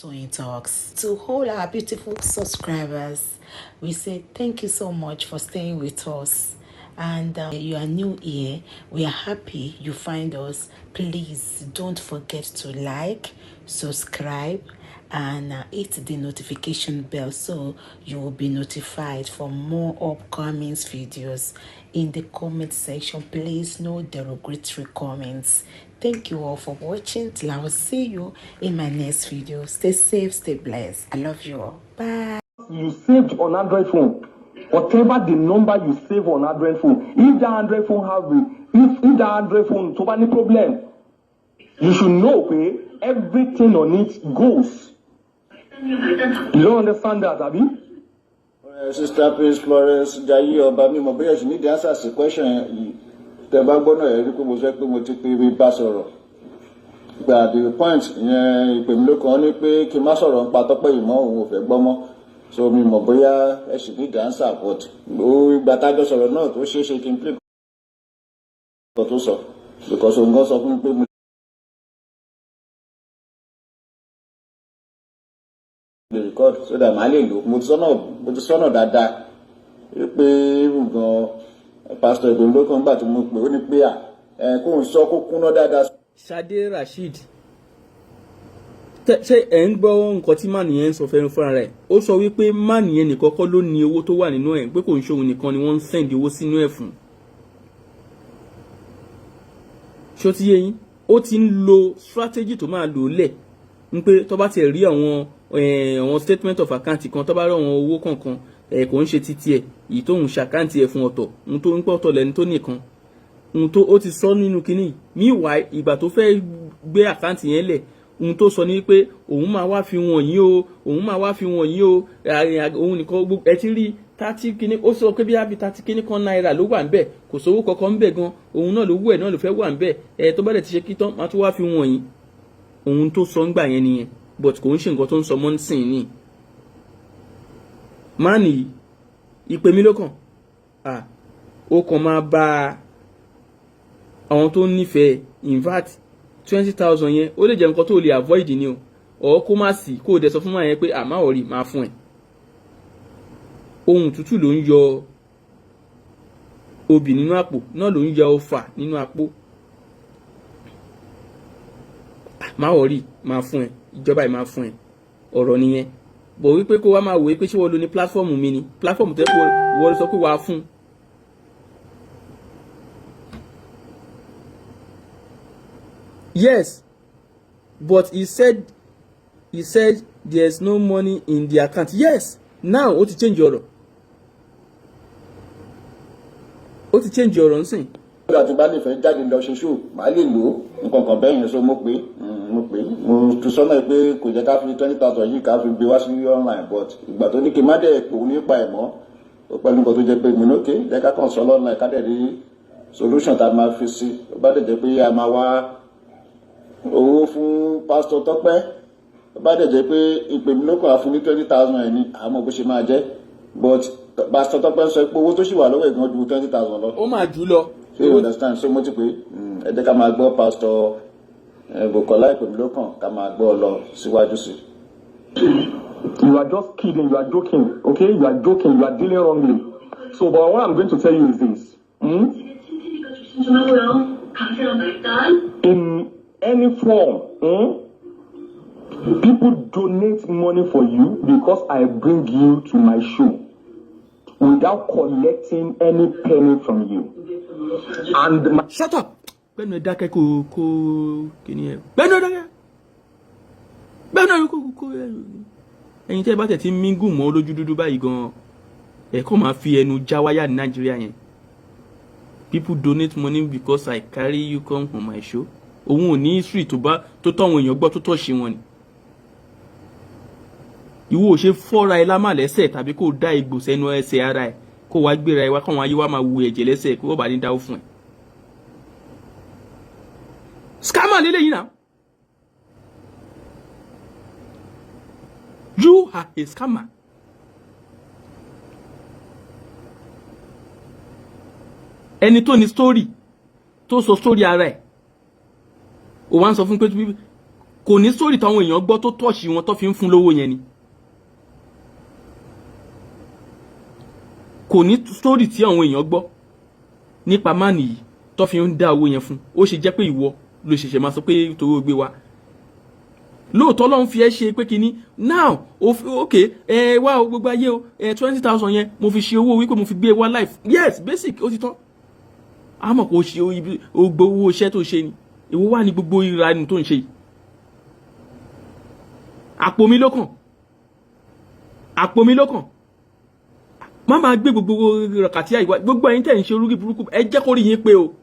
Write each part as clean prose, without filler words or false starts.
Toyeen Talks. To all our beautiful subscribers, we say thank you so much for staying with us. And you are new here, we are happy you find us. Please don't forget to like, subscribe, and hit the notification bell so you will be notified for more upcoming videos. In the comment section, please, no derogatory comments. Thank you all for watching. Till I will see you in my next video. Stay safe, stay blessed. I love you all. Bye. You saved on Android phone, whatever the number you save on Android phone, if that Android phone have a if that Android phone tó bá ní problem, you should know pé everything on it goes. You don't understand that, abi? Sister Prince Florence Jaiye Ọba mímọ bóyá ṣì ní the answer sí question yìí. Tẹ bá gbọ́ náà, ẹ rí pé mo sọ pé mo ti pe bá sọ̀rọ̀ gba the point ìyẹn. Ìpè mí ló kàn án ní pé kí n má sọ̀rọ̀ nípa Tọ́pẹ́ yìí mọ́, òun ò fẹ́ gbọ́ mọ́. So mi mọ̀ bóyá ẹ ṣì ní the answer, but ìgbà tájọ sọ̀rọ̀ náà tó ṣeé ṣe kí n play nǹkan tó sọ, because òun gan sọ fún mi pé mo lè record so that màá lè lò. Mo ti sọ́nà dáadáa pé gan pásítọ̀ ìpè ló kàn gbà tí mo pè ó ní pé à ẹ kóun sọ kó kúná dáadáa. Ṣadé Rasheed, ṣé ẹ̀ ń gbọ́ nǹkan tí man yẹn ń sọ fẹ́ràn fúnra rẹ̀? Ó sọ wípé man yẹn nìkan kọ́ ló ní owó tó wà nínú ẹ̀, pé kò ń ṣòun nìkan ni wọ́n ń send owó sínú ẹ̀ fún. Ṣó ti yé yín? Ó ti ń lo strategy tó máa lò lẹ̀ ń pé tó bá tiẹ̀ rí àwọn statement of account kan, tó bá rí àwọn owó kankan ẹ̀, kò ń ṣe títí ẹ̀, èyí tóun ṣe account ẹ̀ fún ọ̀tọ̀, ohun tó ń pẹ́ ọ̀tọ̀ lẹ́ni tó nìkan, ohun tó ó ti sọ nínú kínní. Meanwhile, ìgbà tó fẹ́ gbé account yẹn lẹ̀, ohun tó sọ ni pé òun máa wá fi wọ̀nyí o, òun máa wá fi wọ̀nyí o, òun nìkan. Ẹ ti rí 30 kínní, ó sọ pé bí àbí 30 kínní kan náírà ló wà ńbẹ̀, kò sówó kankan ńbẹ̀ gan, òun náà ló wú ẹ̀ náà ló fẹ́ wà ńbẹ̀ ẹ. Tó bá dẹ̀ ti ṣe kí tán, máa tún wá fi wọ̀nyí. Ohun tó sọ ńgbà yẹn nìyẹn, but kò ń ṣe nǹkan tó ń sọ mọ́ nísìnyí ní man yìí. Ìpè mí ló kàn, ó kàn máa bá àwọn tó nífẹ̀ẹ́. In fact, 20,000 yẹn, ó lè jẹ́ nǹkan tó lè avoid ni o, ọ̀ kó má sí, kó o dẹ̀ sọ fún man yẹn pé àmọ́ ọ̀rì máa fún ẹ̀. Ohun tútù ló ń yọ obì nínú àpò náà, ló ń yọ ọfà nínú àpò. Má worry, máa fún ẹ, ìjọba yìí máa fún ẹ. Ọ̀rọ̀ nìyẹn bọ̀ wípé kó wá máa wòye pé ṣé wọ́n lo ní platform mi ni, platform tó yẹ kó wọ́n sọ pé wàá fún. Yes, but he said there's no money in the account. Yes, now ó ti change ọ̀rọ̀, ó ti change ọ̀rọ̀ nsìn. Nígbà tí bá lè fẹ́ jáde lọ ṣe show, màá lè lò ó, nǹkan kan bẹ́ẹ̀ yẹn. So mo pè, mo tún sọ́nà pé kò jẹ́ ká fi 20,000 yìí ká fi gbé wá sí online, but ìgbà tó ní kí n má dẹ̀ pò nípa ẹ̀ mọ́, ó pẹ̀lú nǹkan tó jẹ́ pé mo ní òkè jẹ́ ká kàn sọ online, ká dẹ̀ rí solution tá a máa fi sí. Ó bá dẹ̀ jẹ́ pé a máa wá owó fún pásítọ̀ Tọ́pẹ́, ó bá dẹ̀ jẹ́ pé ìpè mi ló kàn á fún ní 20,000 ẹ̀ ní àmọ́ bó ṣe máa jẹ́, but pásítọ̀ Tọ́pẹ́ sọ pé owó tó ṣì wà lọ́wọ́ ẹ̀ gan ju 20,000 lọ. Ó máa jù lọ. So you understand? So mo ti pé ẹ jẹ́ ká máa gbọ́ pásítọ̀ Bùkọ́lá Ìpèmílókàn, ká máa gbọ́ ọ lọ síwájú sí. You are just kidding, you are joking, okay? You are joking, you are dealing wrongly. So, but what I'm going to tell you is this. Hmm? In any form, People donate money for you because I bring you to my show without collecting any penny from you. And my Shut up! Gbẹ́nu ẹ dákẹ́, kó kíni ẹ, gbẹ́nu ẹ dákẹ́, gbẹ́nu ẹ kó ẹ̀yin tẹ́ ẹ bá tẹ̀ tí ń mígùn mọ́ lójú dúdú báyìí gan, ẹ̀ kọ́ máa fi ẹnu já wáyà ní Nàìjíríà yẹn. People donate money because I carry you come on my show. Òun ò ní history tó bá tó tọ́ àwọn èèyàn gbọ́ tó tọ́ ṣe wọn ni. Ìwọ ò ṣe fọ́ra ẹ lámà lẹ́sẹ̀ tàbí kó dá egbò sẹ́nu ẹsẹ̀ ara ẹ, kó wá gbéra ẹ wá, káwọn ayé wa máa wu ẹ̀jẹ̀ lẹ́sẹ̀, kó wọ́n bá ní dáwó fún ẹ. Scammer lélẹ́yìn náà. You are a scammer. Ẹni tó ní story, tó sọ story ara ẹ̀, ó wá ń sọ fún pé Kò ní story táwọn èèyàn gbọ́ tó tọ́ọ̀ṣì wọn tó fi ń fún lówó yẹn ni. Kò ní story tí àwọn èèyàn gbọ́ nípa man yìí tó fi ń dá owó yẹn fún. Ó ṣe jẹ́ pé ìwọ ló ṣẹ̀ṣẹ̀ máa sọ pé torí ó gbé wa lóòótọ́ ló ń fi ẹ́ ṣe pé kínní now. Ok, ẹ wá o, gbogbo ayé o, ẹ 20,000 yẹn mo fi ṣe owó wípé mo fi gbé wá live. Yes, basic, ó ti tán. Àmọ́ kò ṣe o gbowó iṣẹ́ tó ṣe ni. Èwo wà ní gbogbo ìranù tó ń ṣe yìí? Àpò mi ló kàn, àpò mi ló kàn. Má máa gbé gbogbo rọ̀kàtí àìwá. Gbogbo ẹ̀yin tẹ̀ ń ṣe orúkí burúkú, ẹ jẹ́ kó rí yín pé o.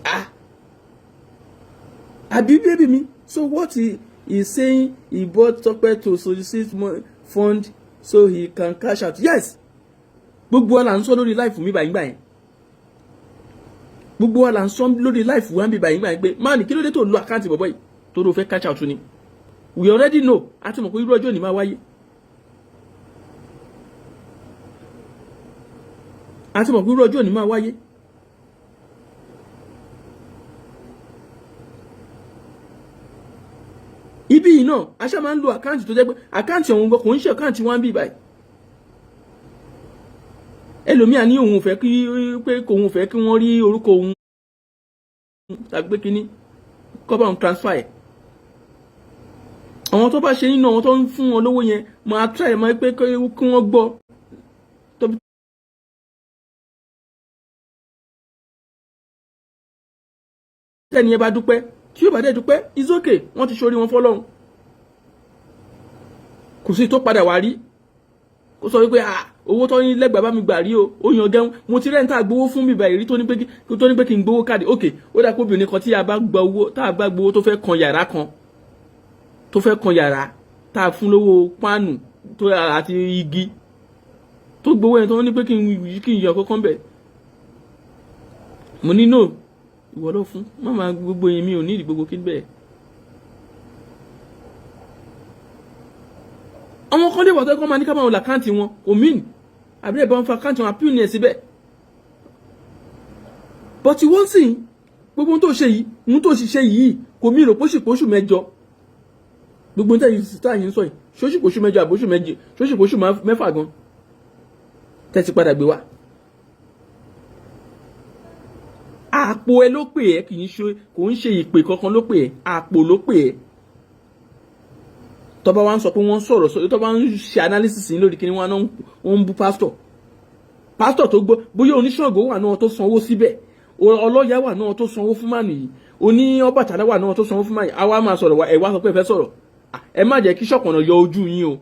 Ah, àbí baby mi? So what he is saying, he bought Tope to solicit fund so he can cash out. Yes, gbogbo wa là ń sọ lórí live mi báyìí gbà yẹn. Gbogbo wa là ń sọ lórí live wa mi báyìí gbà yẹn pé máà ní kí ló dé tó lo account bọ̀bọ̀ yìí tó ló fẹ́ cash out ni. We already know, a ti mọ̀ pé irú ọjọ́ òní máa wáyé. A ti mọ̀ pé irú ọjọ́ òní máa wáyé. Ibi yìí náà, a ṣá máa ń lo account tó jẹ́ pé account ọ̀hún gan kò ń ṣe account wọn bí báyìí. Ẹlòmíà ní òun fẹ́ kí pé òun fẹ́ kí wọ́n rí orúkọ òun tàbí pé kíní kọ́ bá òun transfer ẹ̀. Àwọn tó bá ṣe nínú àwọn tó ń fún wọn lówó yẹn máa try máa pé kí wọ́n gbọ́ tóbi. Tẹ́ni yẹn bá dúpẹ́, tí yóò bá dẹ̀ dúpẹ́, it's okay, wọ́n ti ṣorí wọn fọ́lọ́run. Kò sí tó padà wá rí kó sọ wípé, ah, owó tó ní lẹ́gbàá bá mi gbà rí o. Ó yan gẹ́hún. Mo ti rẹ́ǹtà gbowó fún mi báyìí rí tó ní pé kí n gbowó káàdì. Ok, ó dà pé obìnrin kan tí a bá gba owó, tá a bá gbowó, tó fẹ́ kan yàrá kan, tó fẹ́ kan yàrá, tá a fún lówó páànù tó àti igi, tó gbowó yẹn, tó ní pé kí n yọ kọ́kọ́ bẹ̀. Mo ní no, ìwọ ló fún má máa gbogbo yẹn, mi ò ní ìdí gbogbo kí n bẹ́ẹ̀. Àwọn kan lè wà tó ẹ̀kọ́ máa ní ká máa wọ account wọn omin àbílẹ̀ bá ń fa account wọn àpíùn ní ẹ̀ síbẹ̀. But wọ́n sì gbogbo ohun tó ṣe yìí, ohun tó ṣiṣẹ́ yìí, kò mí rò pósìpósù 8. Gbogbo ohun tẹ́yìn ń sọ yìí, ṣóṣìpósù 8 àbóṣù méjì, ṣóṣìpósù 6 gan tẹ́tí padà gbé wá. Àpò ẹ ló pè ẹ́, kì í ṣe, kò ń ṣe ìpè kankan ló pè ẹ́, àpò ló pè ẹ́. Tọ́ba wa ń sọ pé wọ́n sọ̀rọ̀ sọ, tọ́ba ń ṣe analysis ní lórí kíní wọn náà, wọ́n ń bú pásítọ̀. Pásítọ̀ tó gbọ́, bóyá oníṣàngó wà náà tó sanwó síbẹ̀, ọlọ́yà wà náà tó sanwó fún mànù yìí, oní Ọbàtálá wà náà tó sanwó fún mànù yìí. Àwa máa sọ̀rọ̀, ẹ wá sọ pé ẹ fẹ́ sọ̀rọ̀. Ẹ má jẹ́ kí ṣọ̀pọ̀nà yọ ojú yín o.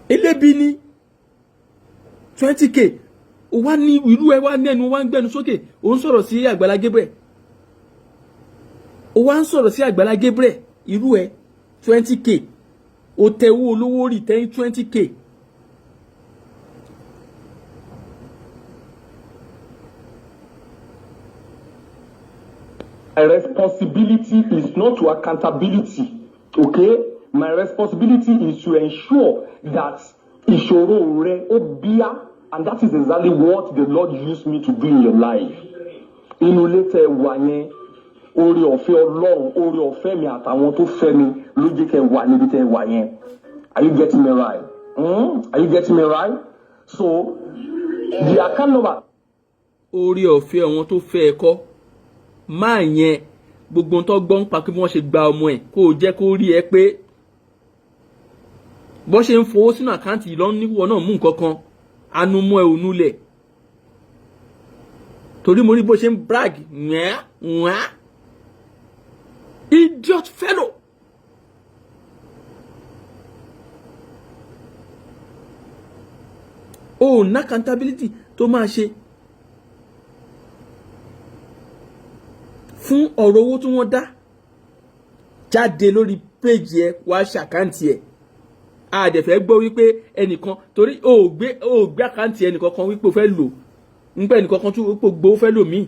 Elébi ní 20K, ó wá ní irú ẹ wá ní ẹnu wá ń gbẹnu sókè, ó ń sọ̀rọ̀ sí Àgbàlá Gabriel, ó wá ń sọ̀rọ̀ sí Àgbàlá Gabriel. Irú ẹ, 20K, ó tẹ owó olówó rí tẹ́yìn 20K. My responsibility is not to accountability, okay? My responsibility is to ensure that ìṣòro rẹ ó bíá, and that is exactly what the Lord used me to do in your life. Inú ilé tẹ wà yẹn, oore ọ̀fẹ́ Ọlọ́run, oore ọ̀fẹ́ mi àtàwọn tó fẹ́ mi ló jẹ́ kẹ́ wà níbi tẹ́ wà yẹn. Are you getting me right? Hmm? Are you getting me right? So the account number. Oore ọ̀fẹ́ àwọn tó fẹ́ ẹ kọ́ máa yẹn, gbogbo tó gbọ́ ń pa pé bí wọ́n ṣe gba ọmọ ẹ̀, kó o jẹ́ kó rí ẹ pé bọ́ ṣe ń fowó sínú account yìí lọ́n níwọ̀ náà mú nǹkan kan anumọ́ ẹ ò nulẹ̀, torí mo rí bó ṣe ń brag wẹ́ẹ́ wẹ́ẹ́. Idiot fellow. O ní accountability tó máa ṣe fún ọ̀rọ̀ owó tí wọ́n dá jáde lórí péjì ẹ, wá ṣe account ẹ. A dẹ̀ fẹ́ gbọ́ wípé ẹnìkan, torí o ò gbé account ẹnìkan kan wípé o fẹ́ lò ń pẹ́ ẹnìkan kan tún wípé o gbowó fẹ́ lò míì.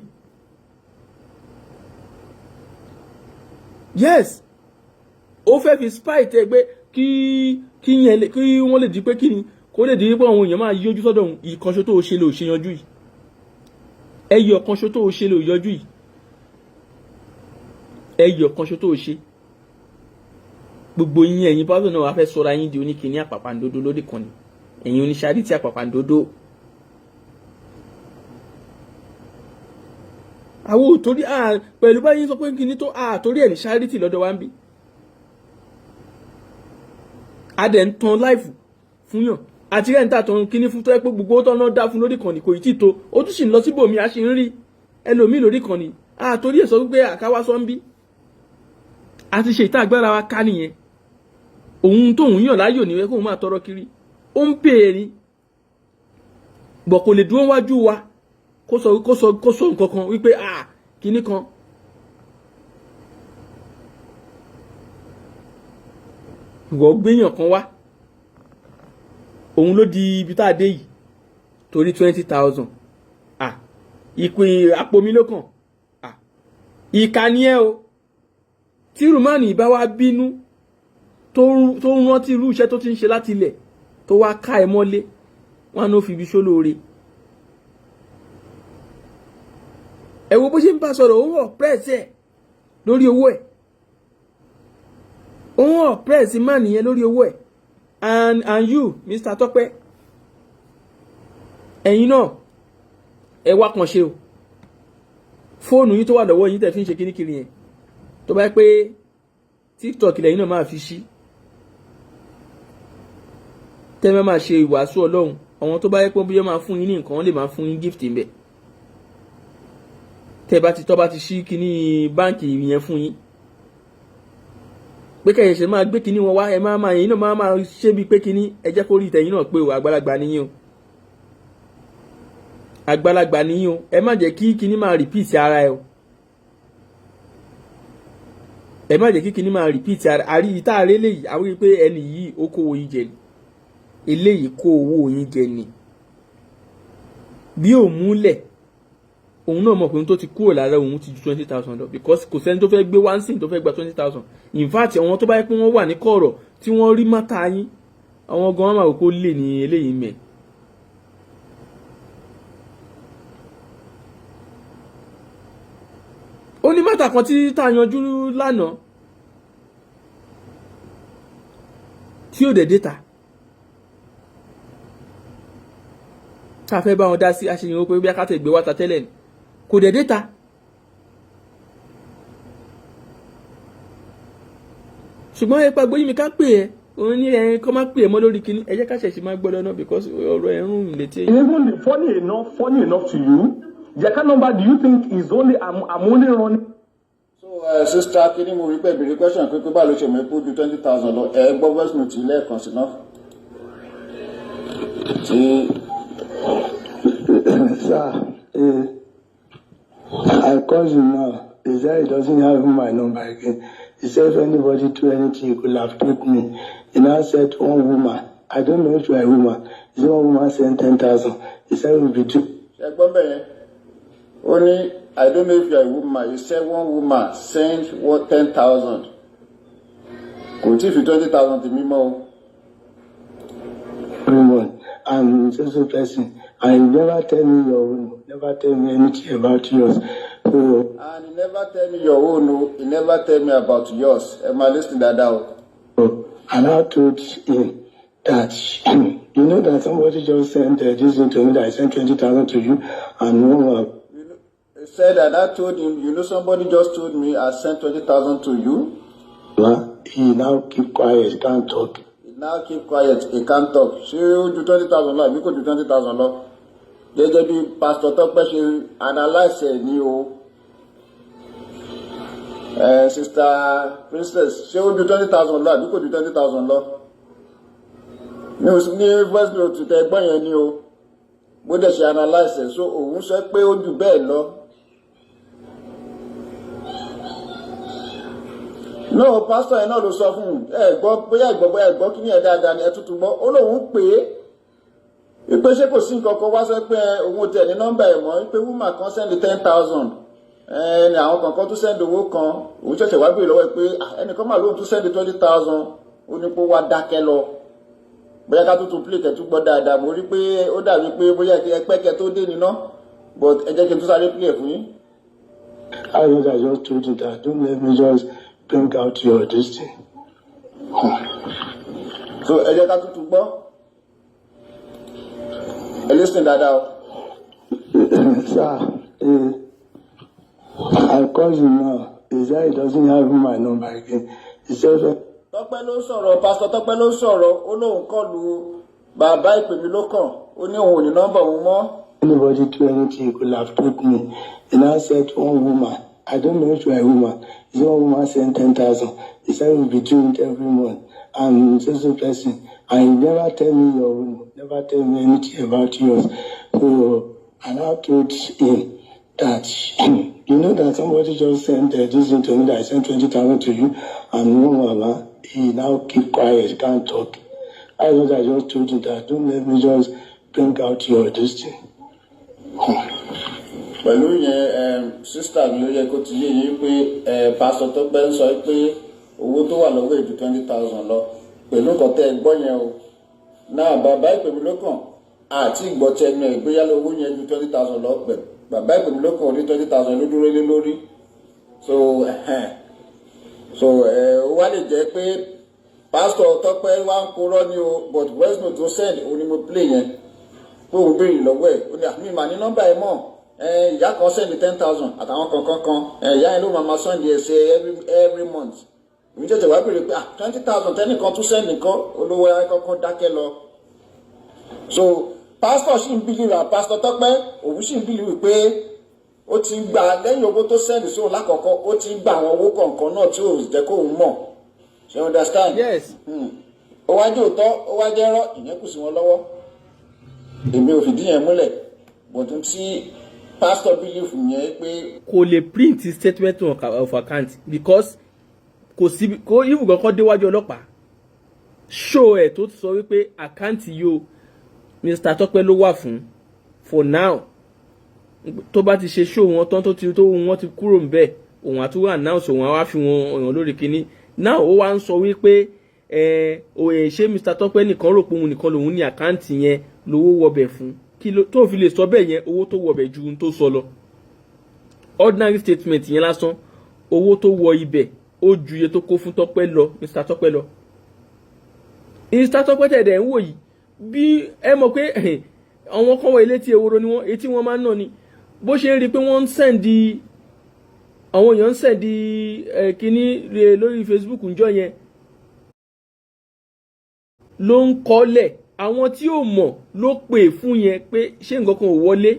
Yes, ó fẹ́ fi spite ẹ pé kí yẹn kí wọ́n lè di pé kí ni Kó lè di wípé àwọn èèyàn máa yọjú sọ́dọ̀ òun. Ìkànṣó tó o ṣe lè ò ṣe yanjú yìí, ẹyọ kanṣo tó o ṣe lè ò yọjú yìí, ẹyọ kanṣo tó o ṣe. Gbogbo yín, ẹ̀yin pásítọ̀ náà, wàá fẹ́ sọra yín di oníkìíní àpàpàǹdodo lórí kan ni, ẹ̀yin oní charity àpàpàǹdodo. Àwọn ò torí pẹ̀lú báyìí sọ pé kíní tó torí ẹ̀ ní charity lọ́dọ̀ wa ń bí. A dẹ̀ ń tan live fún yàn àti rẹ̀ ń tà tán kíní fún tó yẹ pé gbogbo tó náà dá fún lórí kan ní kò tí tó, ó tún sì ń lọ síbòmí, a sì ń rí ẹlòmíì lórí kan ní torí ẹ̀ sọ wípé àkáwá sọ ń bí. A ti ṣe ìta agbára wa ká nìyẹn. Òun tóun yàn láyò ní kóun máa tọrọ kiri, ó ń pè é ní bọ̀, kò lè dúró wájú wa kó sọ nǹkan kan wípé kíní kan. Ìwọ gbéyàn kan wá, òun ló di ibi tá a dé yìí torí 20,000. Ìpín àpò mi ló kàn. Ìkà ni ẹ o. Tí Rùmánì bá wá bínú, tó ń rántí irú iṣẹ́ tó ti ń ṣe láti ilẹ̀, tó wá ká ẹ mọ́lé, wọn á fi ibi ṣólóore. Ẹ wo bó ṣe ń bá sọ̀rọ̀, òun oppress ẹ̀ lórí owó ẹ̀, òun oppress má nìyẹn lórí owó ẹ̀. And you, Mr. Tọ́pẹ́, ẹ̀yin náà, ẹ wá kàn ṣe o. Fóònù yín tó wà lọ́wọ́ yín tẹ̀ fi ń ṣe kíníkiri yẹn, tó bá yẹ pé TikTok lẹ́yìn náà máa fi ṣí, tẹ́ ẹ máa ṣe ìwàásù Ọlọ́run, àwọn tó bá yẹ pé bí wọ́n máa fún yín ní nǹkan, wọ́n lè máa fún yín gift ńbẹ̀. Tẹ́ bá ti tọ́ bá ti ṣí kíní báǹkì yẹn fún yín, pé kẹ̀yẹ̀ ṣe máa gbé kíní wọn wá, ẹ máa máa yín náà máa máa ṣe bíi pé kíní ẹ jẹ́ kó rí ìtẹ̀yìn náà pé o, àgbàlagbà níyìn o, àgbàlagbà níyìn o. Ẹ má jẹ́ kí kíní máa repeat ara ẹ o, ẹ má jẹ́ kí kíní máa repeat ara àrí ìta àrẹ léyìí. Àwọn rí i pé ẹni yìí, ó kó owó yín jẹ ni, eléyìí kó owó yín jẹ ni. Bí ò múlẹ̀, òun náà mọ̀ pé ohun tó ti kúrò lára òun ti ju 20,000 lọ, because kò sẹ́ni tó fẹ́ gbé wá sí tó fẹ́ gba 20,000. In fact, àwọn tó bá yẹ pé wọ́n wà ní kọ̀rọ̀ tí wọ́n rí mọ́ta yín, àwọn gan-an máa wò kó lè ní eléyìí mẹ́. Ó ní matter kan tí tá a yanjú lánàá tí ò dẹ̀ dé ta tá a fẹ́ bá wọn dá sí aṣèyàn pé bí a ká tẹ̀ gbé wá ta tẹ́lẹ̀ ni, kò dẹ̀ dé ta. Ṣùgbọ́n ẹ pa Gbóyìnmí ká pè ẹ́, òun ní ẹ kọ́ máa pè ẹ́ mọ́ lórí kinní. Ẹ jẹ́ ká ṣẹ̀ṣì máa gbọ́ lọ́nà, because ọ̀rọ̀ ẹ̀ ń rùn létí. Even funny enough to you, the account number, do you think is only I'm only running? So sister kini, mo rí pé ìbéèrè question pé báwo ló ṣe mọ̀ pé ó ju 20,000 lọ. Ẹ gbọ́ voice note lẹ́ẹ̀kan sí náà tí. Sir, I called him now. He said he doesn't have my number again. He said if anybody do anything, he could have told me. He now said one woman. I don't know if you are a woman. He said one woman sent 10,000. He said it will be two. Ṣe gbọ́ bẹ́ẹ̀ yẹn? Ó ní, "I don't know if you are a woman." He said one woman send one 10,000. Kò tí ì fi 20,000 tèmi mọ́ o. Every month. And so so person. And you never tell me your own. Never tell me anything about yours. So And he never tell me your own o, he never tell me about yours. Ẹ máa listen dáadáa o. And I told him that you know that somebody just sent this thing to me, that I sent 20,000 to you and one woman. You know, he said that I told him, you know, somebody just told me I sent 20,000 to you. Well, he now keep quiet, can't talk. He now keep quiet, he can't talk. Ṣé ó ju 20,000 lọ àbí kò ju 20,000 lọ? Gẹ́gẹ́ bí Pastor Tọ́pẹ́ ṣe analyse ẹ̀ ní o. Ẹ Sister Princess, ṣé ó ju 20,000 lọ àbí kò ju 20,000 lọ? Ní voice note tẹ gbọ́n yẹn ni o. Bó dẹ̀ ṣe analyse ẹ̀, so òun sọ pé ó jù bẹ́ẹ̀ lọ. No, pastor yẹn náà ló sọ fún un. Ẹ gbọ́ bóyá, ẹ gbọ́ bóyá, ẹ gbọ́ kí ni ẹ dáadáa ni, ẹ tútù gbọ́. Ó lóun pè é wípé ṣé kò sí nǹkan kan wá, sọ pé òun ò tẹ̀ ní nọ́mbà ẹ̀ mọ́, wípé woman kan send 10,000, ẹni àwọn kankan tún send owó kan. Òun ṣẹ̀ṣẹ̀ wá béèrè lọ́wọ́ ẹ̀ pé, "Ah, ẹnìkan mà lóun tún send 20,000." Ó ní kó wá dákẹ́ lọ. Bóyá ká tó tún play kẹ́ tún gbọ́ dáadáa. Mo rí pé ó dàbí pé bóyá ẹ pẹ́ kẹ́ tó dé níná, but ẹ jẹ́ kí n tún sáré play ẹ̀ fún yín. I what I just told you that don't let me just bring out your this thing. So ẹ jẹ́ ká tún tún gbọ́. Ẹ listen dáadáa o. Sir, I call you now. He said he doesn't have my number again. He said Tọ́pẹ́ ló sọ̀rọ̀, Pásítọ̀ Tọ́pẹ́ ló sọ̀rọ̀. Ó lóun kọlu bàbá ìpè mí ló kàn, ó ní òun ò ní nọ́mbà òun mọ́. Anybody do anything, he could have told me. He now said one woman, I don't know if you are a woman. He said one woman sent 10,000. He said we'll be doing it every month. And so so person. And he never tell me your own, never tell me anything about yours. So I now told him that you know that somebody just sent this thing to me, that I sent 20,000 to you, and one mama, he now keep quiet, can't talk. I know I just told you that don't let me just bring out your this thing. Pẹ̀lú yẹn, sister mi, ó yẹ kó ti yé yín pé Pásítọ̀ Tọ́pẹ́ ń sọ pé owó tó wà lọ́wọ́ èdè 20,000 lọ pẹ̀lú nǹkan tẹ́ ẹ gbọ́ yẹn o. Náà bàbá ìpè mí ló kàn àti ìgbọ́ tẹnu ẹ̀ gbéyà lówó yẹn ju 20,000 lọ pẹ̀. Bàbá ìpè mí ló kàn ní 20,000 ló dúró lé lórí. So ó wá lè jẹ́ pé Pásítọ̀ Tọ́pẹ́ wá ń purọ́ ni o, but voice note tó send òun ni mo play yẹn, pé òun béèrè lọ́wọ́ ẹ̀, ó ní àmì ìmà ní nọ́mbà ẹ̀ mọ̀, ìyá kan send 10,000 àtàwọn kankan kan, ìyá yẹn ló máa ma send ẹ̀ ṣe every month. Èmi tètè wá béèrè pé, ah, 20,000 tẹ́nìkan tún send nìkan, olówó ẹ̀ kọ́kọ́ dákẹ́ lọ. So pastor sì ń believe, Pastor Tọ́pẹ́ òun sì ń believe pé ó ti ń gba lẹ́yìn owó tó send sóun lákọ̀ọ́kọ́, ó ti ń gba àwọn owó kọ̀ọ̀kan náà tí ò jẹ́ kóun mọ̀. Ṣe you understand? Yes. Ó wá jẹ́ òótọ́, ó wá jẹ́ rọ́, ìyẹn kù sí wọn lọ́wọ́. Èmi ò fìdí yẹn múlẹ̀, but tí pastor believe yẹn pé Kò lè print statement of account because kò sí kó even kan déwájú ọlọ́pàá show ẹ̀ tó sọ wípé account yìí o, Mr. Tọ́pẹ́ ló wà fún for now. Tó bá ti ṣe show wọn tán, tó ti tó wọn ti kúrò ńbẹ̀, òun àtúwò announce, òun á wá fi wọn hàn lórí kinní now. Ó wá ń sọ wípé ẹ òye, ṣé Mr. Tọ́pẹ́ nìkan rò pé òun nìkan lòun ní account yẹn lówó wọbẹ̀ fún? Kí ló tó fi lè sọ bẹ́ẹ̀ yẹn? Owó tó wọbẹ̀ ju ohun tó sọ lọ. Ordinary statement yẹn lásán, owó tó wọ ibẹ̀ ó ju iye tó kó fún Tọ́pẹ́ lọ, Mr. Tọ́pẹ́ lọ. Mr. Tọ́pẹ́ tẹ̀dẹ̀ ń wò yìí, bí ẹ mọ̀ pé àwọn kan wọ ilé tí eworo ni wọ́n, etí wọn máa ń nà ni. Bó ṣe ń rí i pé wọ́n ń send, àwọn èèyàn ń send kínní lórí Facebook ńjọ́ yẹn ló ń kọ́lẹ̀. Àwọn tí ò mọ̀ ló pè fún yẹn pé ṣé nǹkan kan ò wọlé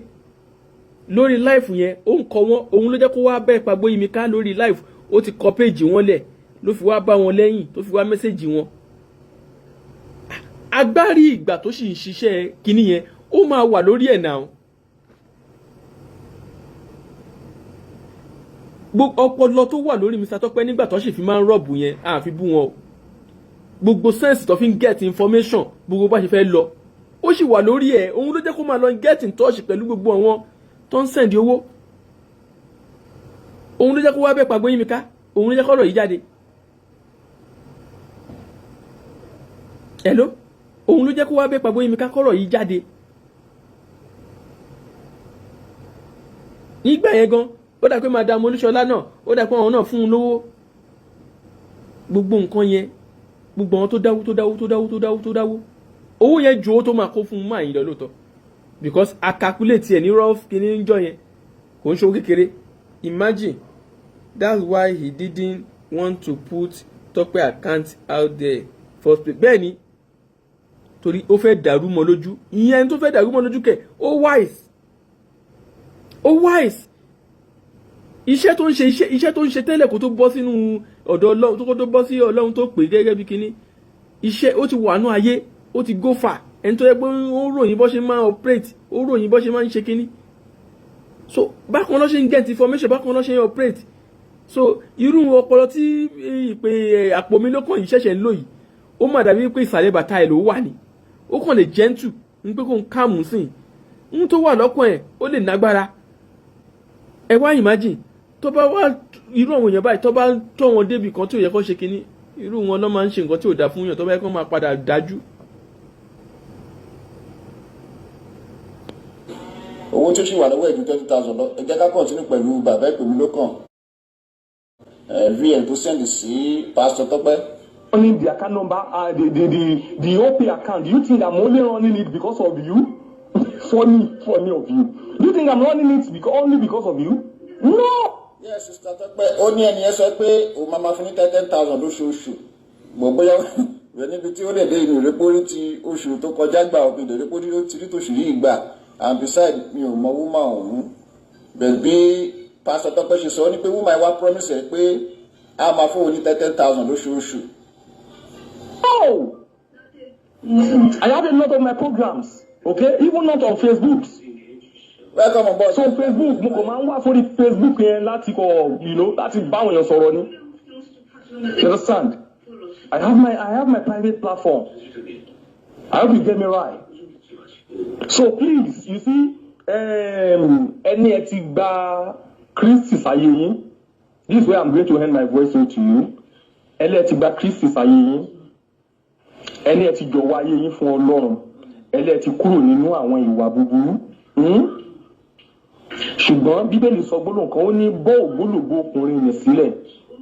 lórí live yẹn. Ó ń kọ wọn, òun ló jẹ́ kó wá bẹ́ẹ̀ pa Gbóyìnmíká lórí live. Ó ti kọ péjì wọn lẹ̀ ló fi wá bá wọn lẹ́yìn tó fi wá message wọn. Agbárí ìgbà tó sì ń ṣiṣẹ́ kinní yẹn, ó máa wà lórí ẹ̀ náà. Ọpọlọ tó wà lórí Mr. Tọ́pẹ́ nígbà tó sì fi máa ń rob yẹn, àfi bú wọn o, gbogbo sense tó fi ń get information, gbogbo bá ṣe fẹ́ lọ, ó sì wà lórí ẹ̀. Òun ló jẹ́ kó máa lọ get in touch pẹ̀lú gbogbo àwọn tó ń send owó. Òun ló jẹ́ kó wá bẹ́ẹ̀ pàgbó yín mi ká. Òun ló jẹ́ kọ́rọ̀ yìí jáde. Hello, òun ló jẹ́ kó wá bẹ́ẹ̀ pàgbó yín mi ká, kọ́rọ̀ yìí jáde. Nígbà yẹn gan, ó dà pé Madam Olúṣọlá náà, ó dà pé àwọn náà fún un lówó, gbogbo nǹkan yẹn, gbogbo àwọn tó dáwó tó dáwó tó dáwó tó dáwó tó dáwó, owó yẹn ju owó tó máa kó fún un máa yín lọ lóòótọ́, because a calculate ẹ̀ ní rough kìíní ń jọ yẹn, kò ń ṣòwò kékeré. Imagine, that's why he didn't want to put Tope account out there first place. Bẹ́ẹ̀ ni, torí ó fẹ́ dàrú mọ́ lójú. Ìyẹn tó fẹ́ dàrú mọ́ lójú kẹ̀, ó wise, ó wise. Iṣẹ́ tó ń ṣe, iṣẹ́ tó ń ṣe tẹ́lẹ̀ kó tó bọ́ sínú ọ̀dọ̀ Ọlọ́run, kó tó bọ́ sí Ọlọ́run tó pè gẹ́gẹ́ bí kinní iṣẹ́, ó ti wà nú ayé, ó ti go far. Ẹni tó yẹ pé ó ròyìn bó ṣe máa operate, ó ròyìn bó ṣe máa ń ṣe kinní. So bákan ló ṣe ń get information, bákan ló ṣe ń operate. So irú ọpọlọ tí ìpè àpò mi lókàn yìí ṣẹ̀ṣẹ̀ ń lò yìí, ó mà dàbí pé ìsàlẹ̀ bàtà ẹ̀ ló wà ní. Ó kàn lè gentle ń pé kó ń kàmù sí i ń tó wà lọ́kàn ẹ̀, ó lè nágbára. Ẹ wá imagine, tó bá wá irú àwọn èèyàn báyìí, tó bá tọ́ wọn débi kan tí ò yẹ kó ṣe kinní, irú wọn ló máa ń ṣe nǹkan tí ò dáa fún yàn, tó bá yẹ kó máa padà dájú. Owó tó sì wà lọ́wọ́ ẹ̀ ju 20,000 lọ. Ẹ jẹ́ ká continue pẹ̀lú bàbá ìpè mí ló kàn, VN tó send sí Pásítọ̀ Tọ́pẹ́. Running the account number, the OPay account. Do you think I'm only running it because of you? Funny, funny of you. Do you think I'm running it only because of you? No. Yes, Sister Tọ́pẹ́, ó ní ẹni yẹn sọ pé òun máa ma fún ní 10,000 lóṣooṣù gbọ̀, bóyá rẹ níbi tí ó lè dé inú ìrẹ́pórí ti oṣù tó kọjá gbà, òpin ìrẹ́pórí ó ti rí tòṣù yìí gbà. And beside, mi ò mọ woman ọ̀hún bẹ́ẹ̀. Bí Pásítọ̀ Tọ́pẹ́ ṣe sọ, ó ní pé woman wá promise ẹ̀ pé a máa fún òun ní 10,000 lóṣooṣù. No. I have a lot of my programs, okay? Even not on Facebook. Welcome on board. So Facebook, mo kàn máa ń wá sórí Facebook yẹn láti kọ, láti bá àwọn èèyàn sọ̀rọ̀ ni. You understand? I have my private platform. I hope you get me right. So please, you see, ẹni ẹ ti gba Kristi sáyé yín. This is where I'm going to end my voice note to you. Ẹni ẹ ti gba Kristi sáyé yín. Ẹni ẹ ti jọ̀wọ́ ayé yín fún Ọlọ́run. Ẹni ẹ ti kúrò nínú àwọn ìwà búburú. Ṣùgbọ́n Bíbélì sọ gbólóhùn kan, ó ní bọ́ ògbólógbò ọkùnrin yẹn sílẹ̀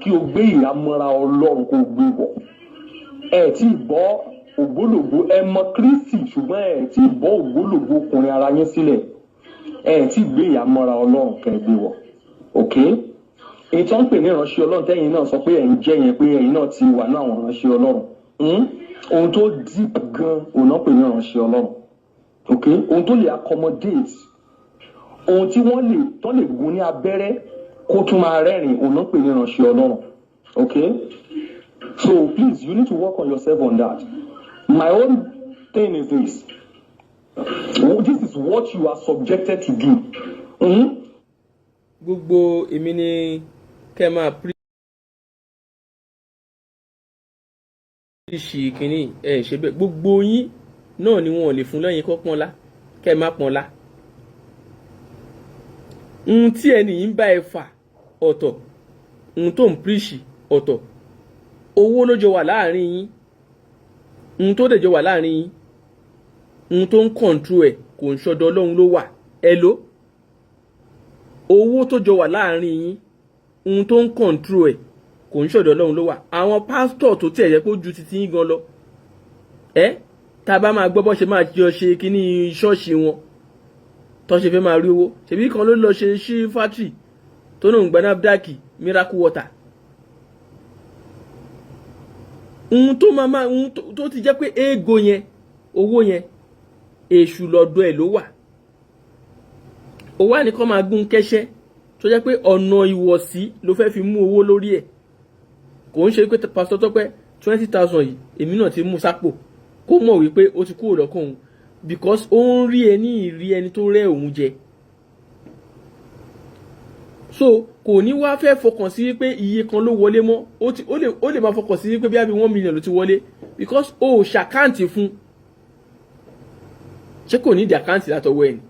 kí o gbé ìhámọ́ra Ọlọ́run kó o gbé wọ̀. Ẹ tí ì bọ́ ògbólógbò, ẹ mọ Kristi, ṣùgbọ́n ẹ tí ì bọ́ ògbólógbò ọkùnrin ara yín sílẹ̀, ẹ tí ì gbé ìhámọ́ra Ọlọ́run kẹ́ ẹ gbé wọ̀. Ok, èyí tí wọ́n ń pè ní ìránṣẹ́ Ọlọ́run tẹ́yìn náà sọ pé ẹ̀yin jẹ́ yẹn, pé ẹ̀yin náà ti wà ní àwọn ìránṣẹ́ Ọlọ́run. Ohun tó deep gan òun náà pè ní ìránṣẹ́ Ọlọ́run. Ok, ohun tó lè accommodate, ohun tí wọ́n lè tán lè gún ní abẹ́rẹ́ kó tún máa rẹ́rìn, òun náà pè ní ìránṣẹ́ Ọlọ́run. Ok, so please, you need to work on yourself on that. My own thing is this: this is what you are subjected to do. Gbogbo èmi ni kẹ́ máa preach kínní ẹ̀ ṣe bẹ́ẹ̀. Gbogbo yín náà ni wọn ò lè fún lẹ́yìn kọ́ pọ́nlá kẹ́ má pọ́nlá. Ohun tí ẹni yìí ń bá ẹ fà ọ̀tọ̀, ohun tó ń preach ọ̀tọ̀. Owó ló jọ wà láàrin yín. Ohun tó dẹ̀ jọ wà láàrin yín, ohun tó ń control ẹ̀ kò ń ṣọdọ̀ Ọlọ́run ló wà. Ẹ ló owó tó jọ wà láàrin yín, ohun tó ń control ẹ̀ kò ń ṣọ̀dọ̀ Ọlọ́run ló wà. Àwọn pásítọ̀ tó tiẹ̀ yẹ kó ju titi yín gan lọ, ẹ tá a bá máa gbọ́ bọ́ ṣe máa jọ ṣe kínní ṣọ́ọ̀ṣì wọn tó ṣe fẹ́ máa rí owó, ṣèbí kan ló lọ ṣe sí factory tó náà ń gba NAFDAC miracle water. Ohun tó máa ohun tó ti jẹ́ pé ego yẹn, owó yẹn, èṣù lọ́dọ̀ ẹ̀ ló wà. Ó wá ní kó máa gún kẹ́sẹ́ tó jẹ́ pé ọ̀nà ìwọ̀sí ló fẹ́ fi mú owó lórí ẹ̀. Kò ń ṣe pé Pásítọ̀ Tọ́pẹ́, 20,000 yìí, èmi náà ti mú sápò, kó mọ̀ wípé ó ti kúrò lọ́kàn òun, because ó ń rí ẹ ní ìrí ẹni tó rẹ́ òun jẹ. So kò ní wá fẹ́ fọkàn sí wípé iye kan ló wọlé mọ́. Ó ti ó lè máa fọkàn sí wípé bí i 1 million ló ti wọlé, because ó ṣe account fún. Ṣé kò ní ìdí account látọwọ́ ẹ̀ ni?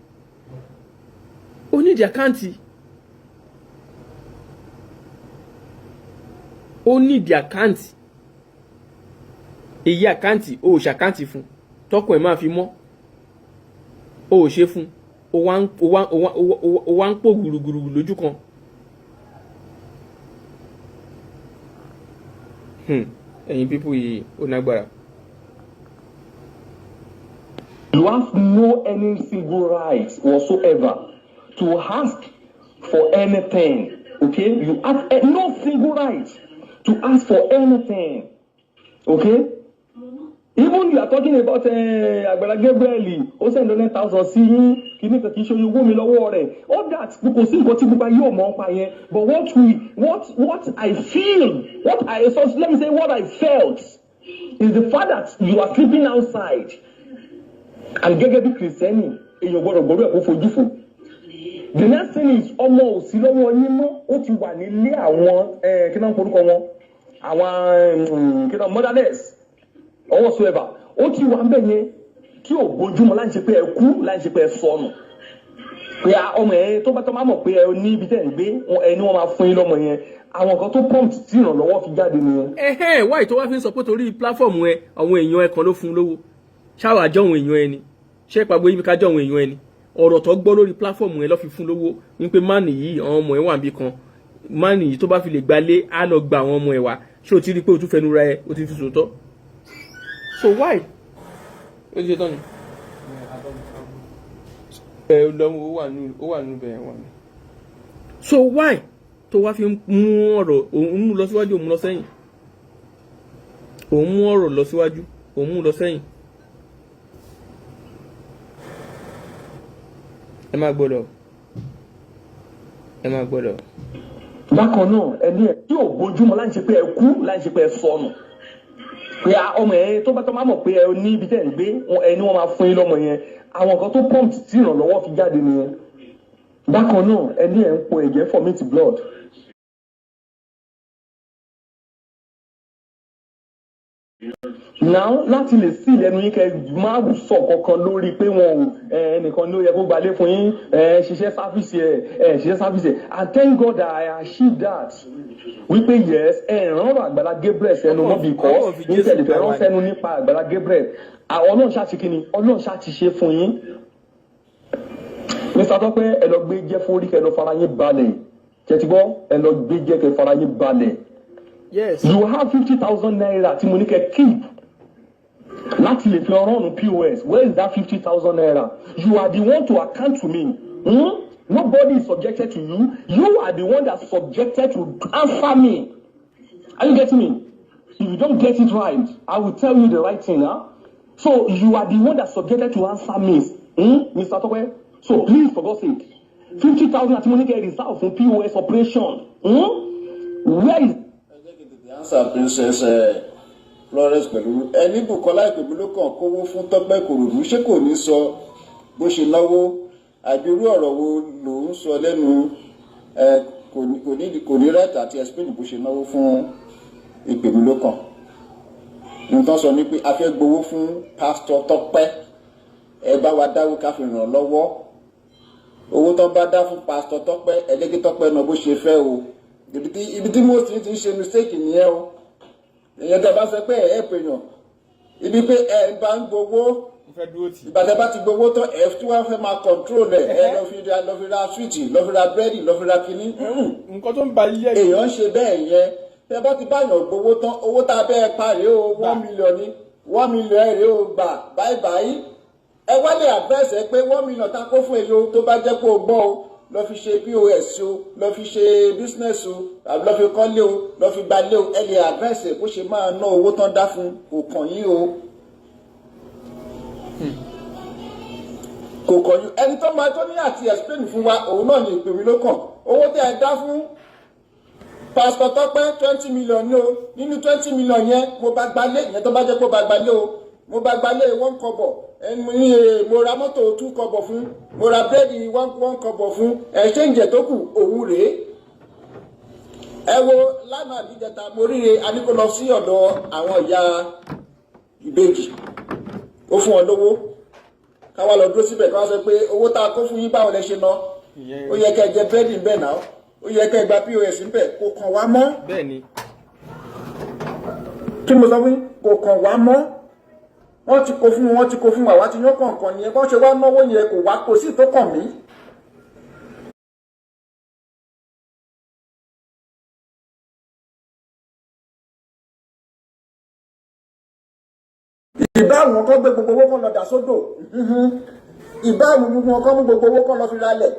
Ó ní ìdí account, ó ní ìdí account. Èyí account, ó ṣe account fún tọkùn ẹ̀ máa fi mọ́. Ó ṣe fún, ó wá ń pò gbùrùgbùrù lójú kan. Ẹ̀yin people yìí, ó nágbára. You have no any single right whatsoever to ask for anything. Okay? You have no single right to ask for anything. Okay? Even you are talking about Agbala Gabriel, ó send 100,000 sí yín, kìíní kan kìí ṣe owó mi lọ́wọ́ rẹ̀. All that, kò sí nǹkan tí gbogbo ayé ò mọ̀ nípa yẹn. But what we, what, what I feel, what I, so let me say what I felt, is the fact that you are sleeping outside. And gẹ́gẹ́ bí Kìrìsìtẹ́nì, èèyàn gbọ́dọ̀ gbọ́dọ̀ ẹ̀ kó fojú fò. The next thing is, ọmọ ò sí lọ́wọ́ yín mọ́, ó ti wà nílé àwọn kí náà ń porúkọ wọn, àwọn kí náà, motherless or whatsoever. Ó ti wà ńbẹ̀ yẹn tí ò bójúmọ́, láì ṣe pé ẹ kú, láì ṣe pé ẹ sọnù. Pé ọmọ ẹ tó bá tó máa mọ̀ pé ẹ ní ibi tẹ̀ ń gbé ẹni, wọ́n máa fún yín lọ́mọ yẹn. Àwọn nǹkan tó prompt tí ìrànlọ́wọ́ fi jáde nìyẹn. Ẹhẹ́n, wáyé tó wá fi ń sọ pé torí platform ẹ, àwọn èèyàn ẹ kan ló fún lówó? Ṣáwà jọ àwọn èèyàn ẹ ni? Ṣé ìpàgbé ibi ká jọ àwọn èèyàn ẹ ni? Ọ̀rọ̀ tó gbọ́ lórí platform yẹn ló fi fún lówó, wípé máàní yìí, àwọn ọmọ ẹ̀ wà níbì kan, máàní yìí tó bá fi lè gbalé, á lọ gba àwọn ọmọ ẹ̀ wá. Ṣé o ti rí i pé o tún fẹnu ra ẹ, o ti fi sòótọ́? So why? Ó ti ṣe tán ni ẹ lọ, ó wà nù bẹ́ẹ̀ wà ní. So why tó wá fi mú ọ̀rọ̀ òun mú lọ síwájú, òun mú lọ sẹ́yìn, òun mú ọ̀rọ̀ lọ síwájú, òun mú lọ sẹ́yìn? Ẹ má gbọ́dọ̀, ẹ má gbọ́dọ̀. Bákan náà, ẹni ẹ tí ò bójúmọ́ láì ṣe pé ẹ kú, láì ṣe pé ẹ sọnù, pé ọmọ ẹ tó bá tó máa mọ̀ pé ẹ ní ibi tẹ́ ń gbé ẹni, wọ́n máa fún yín lọ́mọ yẹn. Àwọn nǹkan tó prompt tí ìrànlọ́wọ́ fi jáde nìyẹn. Bákan náà, ẹni ẹ ń po ẹ̀jẹ̀, vomit blood. Now, láti lè sí ìlẹ́nu yín, kẹ́ má sọ kankan lórí pé wọn ò ẹnìkan ní ó yẹ kó gbalé fún yín, ẹ ṣiṣẹ́ service, ẹ ṣiṣẹ́ service. And thank God that I achieved that, wípé yes, ẹ ràn ọ̀rọ̀ Àgbàlá Gabriel sẹ́nu mọ́, because ní tẹ̀lé fẹ́ rán sẹ́nu nípa Àgbàlá Gabriel, àwọn Ọlọ́run ṣáà ti kí ni, Ọlọ́run ṣáà ti ṣe fún yín. Mr. Tọ́pẹ́, ẹ lọ gbé jẹ́ fórí, kẹ́ lọ fara yín balẹ̀. Jẹ́ ti gbọ́, ẹ lọ gbé jẹ́, kẹ́ fara yín balẹ̀. Yes. You have ₦50,000 tí mo ní kẹ́ keep láti lè fi run POS. Where is that ₦50,000? You are the one to account to me, hmm? Nobody is subjected to you. You are the one that subjected to answer me. Are you getting me? If you don't get it right, I will tell you the right thing, huh? So you are the one that subjected to answer me, Mr. Tope. So please, for God's sake, 50,000 àti mo ní kẹ́ reserve fún POS operation, Where is Ẹ jẹ́ kí n tètè answer Princess Florence pẹ̀lú ẹni Bukola Ìpèmí ló kàn kówó fún Tọ́pẹ́ Ìkòròdú. Ṣé kò ní sọ bó ṣe náwó, àbí irú ọ̀rọ̀ wo ló ń sọ lẹ́nu ẹ? Kò ní right àti explain bó ṣe náwó fún Ìpèmí ló kàn. Nǹkan sọ ni pé a fẹ́ gbowó fún Pásítọ̀ Tọ́pẹ́, ẹ bá wa dáwó ká fi ràn lọ́wọ́. Owó tó bá dá fún Pásítọ̀ Tọ́pẹ́, ẹ jẹ́ kí Tọ́pẹ́ náà bó ṣe fẹ́ o. Ibi tí most ti ń ṣe mistake nìyẹn o. Èèyàn tẹ́ bá sọ pé ẹ ẹ pèèyàn ibi pé ẹ bá ń gbowó, Mo fẹ́ dúró tì. Ìgbà tẹ́ bá ti gbowó tán, ẹ tí wọ́n fẹ́ máa control ẹ, ẹ lọ fi ra sweet, lọ fi ra búrẹ́dì, lọ fi ra kinní. Nǹkan tó ń ba ilé Èèyàn ń ṣe bẹ́ẹ̀ yẹn. Tẹ́ bá ti báyàn gbowó tán, owó tá a bẹ́ẹ̀ parí o, 1 million ní 1 million rèé o, gbà báyìí báyìí. Ẹ wá lè advice ẹ pé 1 million tá a kó fún èyí o, tó bá jẹ́ pé o gbọ́ o, lọ fi ṣe POS o, lọ fi ṣe business o, àbí lọ fi kọ́lé o, lọ fi gbalé o. Ẹ lè advice ẹ bó ṣe máa ná owó tán dá fún. Kò kàn yín o, kò kàn yín. Ẹni tó máa tó ní àti explain fún wa, òun náà ní ìpè mí ló kàn. Owó tẹ́ ẹ dá fún Pásítọ̀ Tọ́pẹ́, 20 million ní o. Nínú 20 million yẹn, mo bá gbalé ìyẹn, tó bá jẹ́ pé ó bá gbalé o, mo bá gbalé 1 kọ́bọ̀ ẹni mo ní, mo ra mọ́tò 2 kọ́bọ̀ fún, mo ra búrẹ́dì one kọ́bọ̀ fún ẹ̀, change tó kù òun rèé. Ẹ wo lánàá àbíjẹta, mo ríre aníkó lọ sí ọ̀dọ̀ àwọn ìyá ìbejì, ó fún wọn lówó. Káwá lọ dúró síbẹ̀, káwá sọ pé owó tá a kó fún yín, báwo lẹ ṣe ná? Ó yẹ kẹ́ ẹ jẹ búrẹ́dì ń bẹ̀ náà, ó yẹ kẹ́ ẹ gba POS ń bẹ̀. Kò kàn wá mọ́. Bẹ́ẹ̀ ni. Kí mo sọ fún yín? Kò kàn wá mọ́. Wọ́n ti kó fún wọn, wọ́n ti kó fún wa, wá ti yán kọ̀ọ̀kan nìyẹn. Bọ́n ṣe wá náwó yẹn, kò wá, kò sí tó kàn mí. Ìbá àwọn kan gbé gbogbo owó kan lọ dà sódò, ìbá àwọn gbogbo wọn kan mú gbogbo owó kan lọ fi ralẹ̀.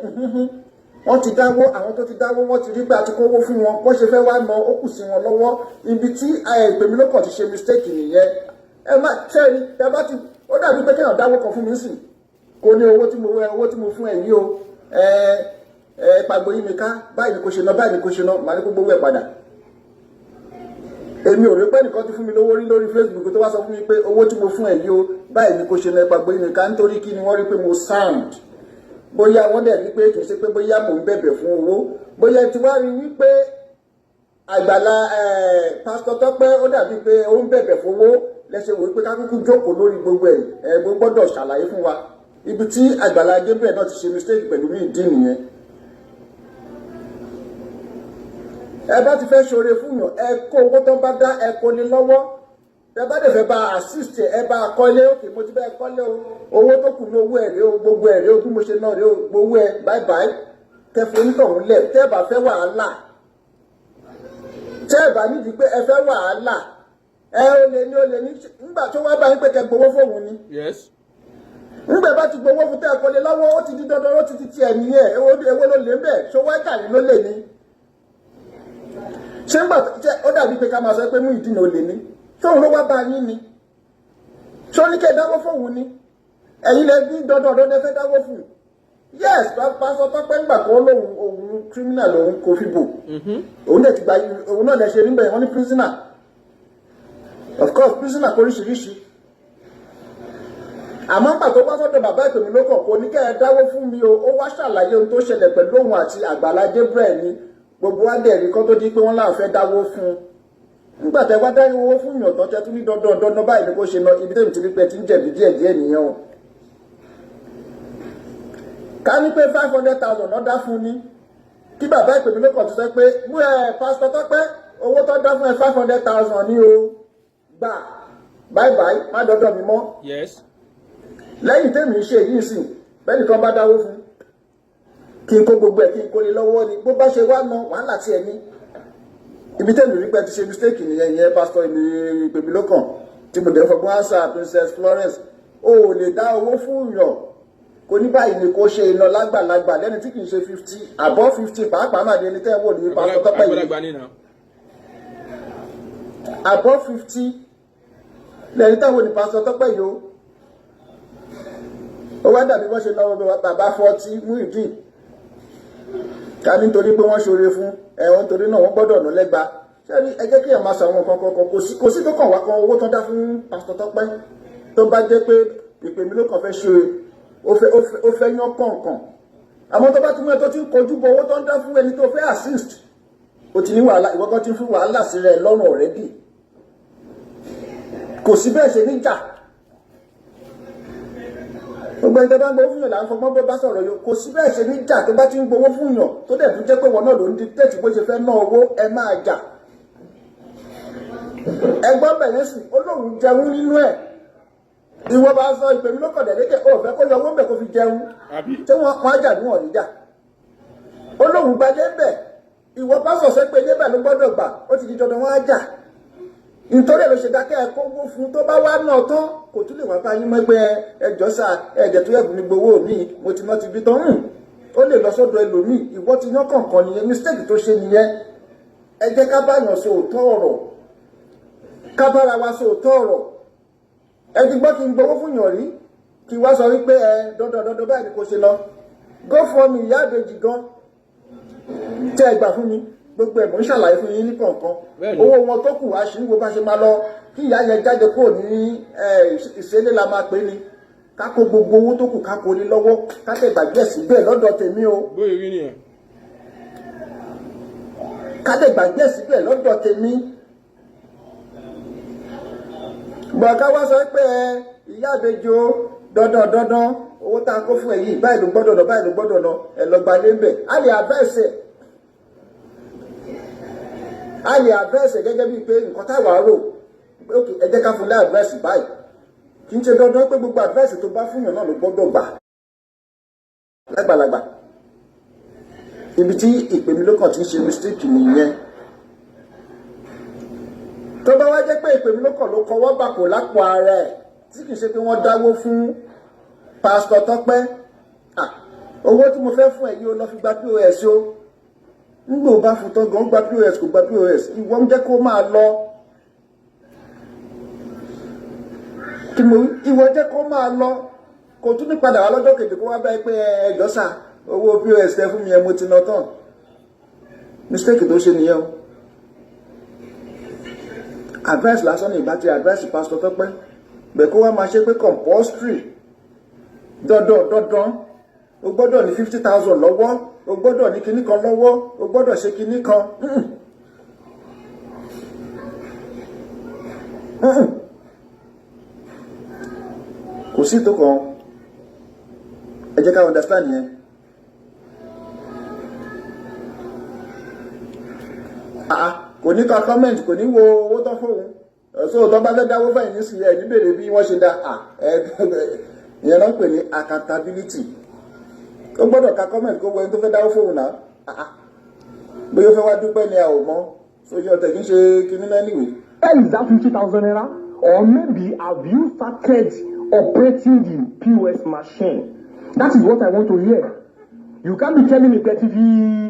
Wọ́n ti dáwó, àwọn tó ti dáwó, wọ́n ti rí pé a ti kówó fún wọn. Bọ́n ṣe fẹ́ wá ná, ó kù sí wọn lọ́wọ́. Ibi tí ìpèmí lókàn ti ṣe mistake nìyẹn. Ẹ má ṣẹ́ni ẹ bá ti ó dàbí pé kéèyàn dáwó kan fún mi sìn, kò ní owó tí mo fún ẹ yìí o, ẹ ẹ pàgbó yín mi ká, báyìí ni kò ṣe ná, báyìí ni kò ṣe ná, màá ní kó gbowó ẹ padà. Èmi ò rí pé nìkan ti fún mi lówó rí lórí Facebook tó wá sọ fún mi pé owó tí mo fún ẹ yìí o, báyìí ni kò ṣe ná, pàgbó yín mi ká. Nítorí kí ni? Wọ́n rí pé mo sound, bóyá wọ́n dẹ̀ rí pé kì í ṣe pé bóyá mò ń bẹ̀bẹ̀ fún owó, bóyá tí wá rí wípé Àgbàlá Pásítọ̀ Tọ́pẹ́, ó dàbí pé ó ń bẹ̀bẹ̀ fowó lẹ́sẹ̀, wò wípé ká kúkú jókòó lórí gbogbo ẹ̀ ẹ̀ gbọ́dọ̀ ṣàlàyé fún wa. Ibi tí Àgbàlá Gabriel náà ti ṣe mistake pẹ̀lú mi ìdí nìyẹn. Ẹ bá ti fẹ́ ṣoore fún yàn, ẹ kó owó tó bá dá, ẹ kó ní lọ́wọ́. Tẹ bá dẹ̀ fẹ́ bá assist ẹ, bá kọ́lé. Òkè mo ti bẹ́ẹ̀ kọ́lé o, owó tó kù ní owó ẹ̀ rèé o, gbogbo ẹ̀ rèé o, bí mo ṣe náà rèé o, gbowó ẹ̀, bye bye. Kẹfì onítọ̀hún lẹ̀. Tẹ́ ẹ bá fẹ́ wàhálà, tẹ́ ẹ bá nídìí pé ẹ fẹ́ wàhálà, ẹ ó lè ní, ó lè ní nígbà tó wá bá yín pé kẹ gbowó fóun ni. Nígbà bá ti gbowó fún, tẹ́ ẹ kọ́lé lọ́wọ́, ó ti di dandan, ó ti di tiẹ̀ nìyẹn. Èwo èwo ló lè ń bẹ̀? Ṣó wá jà yín ló lè ní? Ṣé ńgbà ó dàbí pé ká máa sọ pé Muyideen ò lè ní? Tóun ló wá bá yín ni? Ṣó ní kẹ́ dáwó fóun ni? Ẹ̀yin lẹ ní dandan dandan fẹ́ dáwó fún un. Yes, pásọ Tọ́pẹ́ ńgbà kan lóun òun criminal, òun kò fi bò, òun dẹ̀ ti gba òun náà lẹ ṣe níbẹ̀. Wọ́n ní prisoner, of course prisoner kóríṣiríṣi. Àmọ́ ńgbà tó wá sọ́dọ̀ bàbá ìpè mí lókàn, kò ní kẹ́ ẹ dáwó fún mi o. Ó wá ṣàlàyé ohun tó ṣẹlẹ̀ pẹ̀lú òun àti Àgbàlá Gabriel ni. Gbogbo wa dẹ̀ rí kán tó di pé wọ́n láwọn fẹ́ dáwó fún un. Nígbà tẹ́ wá dáwó fún yàn tán, tẹ́ tún ní dandan dandan báyìí ni kó ṣe lọ. Ibi tẹ́mi ti rí pé ti ń jẹ̀bi díẹ̀ díẹ̀ nìyẹn o. Ká ní pé 500,000 náà dá fún ni, kí bàbá ìpè mí lókàn ti sọ pé mú ẹ, pásítọ̀ Tọ́pẹ́, owó tó dá fún ẹ 500,000 ní o, gbà, bye bye, má dọ́dọ̀ mi mọ́. Lẹ́yìn tẹ́mi ṣe yìí sìn, bẹ́ẹ̀ni kan bá dáwó fún, kí n kó gbogbo ẹ̀, kí n kó lé lọ́wọ́ ni. Bó bá ṣe wá ná, wàhálà tiẹ̀ ní. Ibi tẹ́mi rí pé ti ṣe mistake nìyẹn. Ìyẹn pásítọ̀ ìpè mí lókàn tí mo dẹ̀ fọgbọ́n àṣà Princess Florence, o ò lè dá owó fún yàn kò ní báyìí ni kò ṣe iná lágbàlagbà lẹ́ni tí kì í ṣe 50, above 50 pàápàá máa di ẹni tẹ́ ẹ wò ní pásítọ̀ Tọ́pẹ́ yìí. Àgbàlagbà ní nà. Above 50 lẹ́ni tẹ́ ẹ wò ní pásítọ̀ Tọ́pẹ́ yìí o. Ó wá dàbí wọ́n ṣe náwó bàbá 40 Muyideen, ká nítorí pé wọ́n ṣoore fún ẹ̀wọ̀n, torí náà wọ́n gbọ́dọ̀ nù lẹ́gba. Ṣé ẹ jẹ́ kí ẹ̀ máa sọ àwọn nǹkan kọ̀ọ̀kan. Kò sí tó kàn wá kan owó tó dá fún pásítọ̀ Tọ́pẹ́. Tó bá jẹ́ pé ìpè mí ló kàn fẹ́ ṣe, ó fẹ́ yán kọ̀ọ̀kan. Àmọ́ tó bá ti mú ẹ tó ti ń kojú bọ owó tó ń dá fún ẹni tó fẹ́ assist, ó ti ní wàhálà. Ìwọ kan ti ń fún wàhálà sí rẹ lọ́rùn already. Kò sí bẹ́ẹ̀ ṣe níjà. Gbogbo ẹni tó bá ń gbowó fún yàn là ń fọgbọ́n bó bá sọ̀rọ̀ yìí. Kò sí bẹ́ẹ̀ ṣe níjà. Tó bá ti ń gbowó fún yàn, tó dẹ̀ tún jẹ́ pé wọn náà ló ń dictate bó ṣe fẹ́ ná owó, ẹ máa jà. Ẹgbọ́n bẹ̀rẹ̀ sí ó lóun jẹun nínú ẹ̀. Ìwọ bá sọ ìpè mí lókàn dẹ̀dẹ́kẹ̀, ó fẹ́ kó yọ owó ń bẹ̀ kó fi jẹun. Àbí? Ṣé wọ́n á jà ní wọn níjà? Ó lóun gbadé ń bẹ̀. Ìwọ bá sọ̀sẹ́ pé débẹ̀ ló gbọ́dọ̀ gbà, ó ti di dandan wọ́n á jà. Nítorí ẹ̀ ló ṣe dákẹ́. Ẹ kó owó fún, tó bá wá náà tán, kò tún lè wá bá yín mọ́ pé ẹjọ́ sà, ẹ̀jẹ̀ tó yẹ̀bù ní gbowó mi, mo ti ná ti bí tán. Ó lè lọ sọ́dọ̀ ẹlòmíì. Ìwọ ti yán kọ̀ọ̀kan nìyẹn. Mistake tó ṣe nìyẹn. Ẹ jẹ́ ká bá yàn sọ òótọ́ ọ̀rọ̀, ká bára wa sọ òótọ́ ọ̀rọ̀. Ẹ ti gbọ́ kí n gbowó fún yàn rí, kí wá sọ wípé ẹ dandan dandan báyìí ni kò ṣe lọ. Go for me. Ìyá àbèjì gan tẹ́ ẹ gbà fún mi, gbogbo ẹ̀ mò ń ṣàlàyé fún yín ní kọ̀ọ̀kan. Owó wọn tó kù, àṣìwò bá ṣe máa lọ kí ìyá yẹn jáde kúrò ní ìṣẹ̀lẹ̀ la máa pè ní ká kó gbogbo owó tó kù, ká kó ní lọ́wọ́, ká tẹ̀ gbàgbé ẹ̀ síbẹ̀ lọ́dọ̀ tèmi o. Bóyá rí nìyẹn. Ká tẹ̀ gbàgbé ẹ̀ síbẹ̀ lọ́dọ̀ tèmi. Bọ̀ká wá sọ pé ẹ ìyá àbẹjọ, dandan dandan owó tá a kó fún ẹ yìí, báyìí ló gbọ́dọ̀ lọ, báyìí ló gbọ́dọ̀ lọ, ẹ lọ gba lé ń bẹ̀. A lè advice, a lè advice gẹ́gẹ́ bíi pé nǹkan táwa rò pé ok, ẹ jẹ́ ká fún lé advice báyìí. Kì í ṣe dandan pé gbogbo advice tó bá fún yàn náà ló gbọ́dọ̀ gbà lágbàlagbà. Ibi tí ìpè mi lókàn ti ń ṣe mistake nìyẹn. Tó bá wá jẹ́ pé ìpè mi lókàn ló kọwọ́ bàpò lápò ara ẹ̀, tí kì í ṣe pé wọ́n dáwó fún pásítọ̀ Tọ́pẹ́, owó tí mo fẹ́ fún ẹ yìí, ó lọ fi gba POS o. Nígbà ó bá fún tán gan, gba POS, kò gba POS, ìwọ ń jẹ́ kó máa lọ. Kí mo ìwọ jẹ́ kó máa lọ, kò tún ní padà wá lọ́jọ́ kejì kó wá bá ẹ pé ẹjọ́ sà, owó POS tẹ fún mi ẹ, mo ti ná tán. Mistake tó ṣe nìyẹn o. Advice lásán ní ìbá ti advice pásítọ̀ Tọ́pẹ́ bẹ́ẹ̀, kó wá máa ṣe pé compulsory, dandan dandan, o gbọ́dọ̀ ní 50,000 lọ́wọ́, o gbọ́dọ̀ ní kinní kan lọ́wọ́, o gbọ́dọ̀ ṣe kinní kan. Kò sí tó kàn. Ẹ jẹ́ ká understand yẹn. Kò ní ka comment, kò ní wo owó tán fóun. So tó bá fẹ́ dáwó fẹ̀yìn nísìnyí, ẹ̀ ní bèrè bí wọ́n ṣe dá à ẹ̀. Ìyẹn náà ń pè ní accountability. Ó gbọ́dọ̀ ka comment kó wọ ẹni tó fẹ́ dáwó fóun náà. Bóyá ó fẹ́ wá dúpẹ́ ni, a ò mọ̀. So ṣe ọ̀tẹ̀ kì í ṣe kinní náà anyway. Where is that 50,000 naira? Or maybe have you started operating the POS machine? That is what I want to hear. You can't be telling me pé ẹ ti fi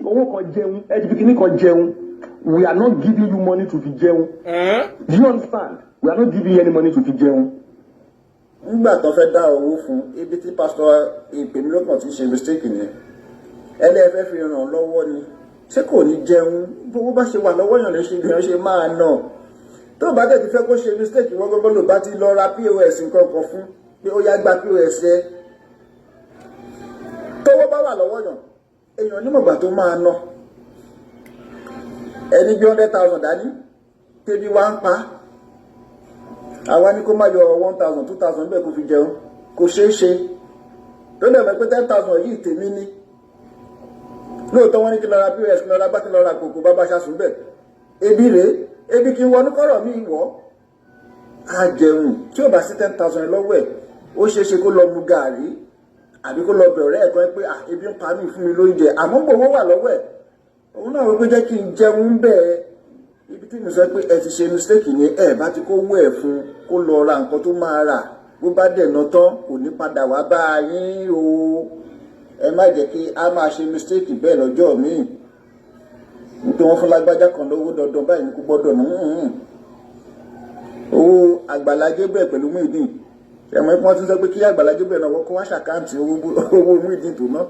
owó kan jẹun, ẹ ti fi kinní kan jẹun. We are not giving you money to fi jẹun. Do you understand? We are not giving you any money to fi jẹun. Nígbà tó fẹ́ dá owó fún, ibi tí Pásítọ̀ Ìpèmílọ́kàn ti ṣe mistake nìyẹn. Ẹlẹ́fẹ́ fi ràn lọ́wọ́ ni, ṣé kò ní jẹun? Bówó bá ṣe wà lọ́wọ́ yàn lè ṣe gbìyànjú ṣe máa nà. Tó bá dẹ̀ ti fẹ́ kó ṣe mistake, wọ́n gbọ́dọ̀ lò bá ti lọ ra POS nǹkan kan fún pé ó yá, gba POS ẹ. Tówó bá wà lọ́wọ́ yàn, èèyàn onímọ̀gbà tó máa ná. Ẹni gbé 100,000 dání, tẹ́bí wá ń pa, àwa ní kó má yọ 1,000, 2,000 bẹ́ẹ̀ kó fi jẹun, kò ṣeé ṣe. Tó dẹ̀ mọ̀ pé 10,000 yìí tèmi ní lóòótọ́, wọ́n ní kí lọ ra POS, kí lọ ra gbá, kí lọ ra kòkó bábá ṣaṣùn bẹ́ẹ̀. Ebi rèé, ebi kí n wọnú kọ́rọ̀ mi wọ̀ á jẹun. Tí ò bá sí 10,000 lọ́wọ́ ẹ̀, ó ṣeé ṣe kó lọ mu gàárì àbí kó lọ bẹ̀rẹ̀ ẹ̀ kan pé, "Ah, ebi ń pa mí, fún mi lóúnjẹ." Àmọ́ gbowó wà lọ́wọ́ ẹ̀, òun náà wípé jẹ́ kí n jẹun bẹ́ẹ̀. Ibi tí mo sọ pé ẹ ti ṣe mistake ni, ẹ bá ti kó wó ẹ̀ fún kó lọ ra nǹkan tó máa rà. Bó bá dẹ̀ ná tán, kò ní padà wá bá a yín o. Ẹ má jẹ́ kí a máa ṣe mistake bẹ́ẹ̀ lọ́jọ́ míì, nítorí wọ́n fún lágbájá kan lówó, dandan báyìí ní kó gbọ́dọ̀ nù. Owó Àgbàlá Gabriel pẹ̀lú Muyideen, ẹ̀mọ́ ẹ̀pọ́n tún sọ pé kí Àgbàlá Gabriel náà kó wá ṣe account owó Muyideen tó ná,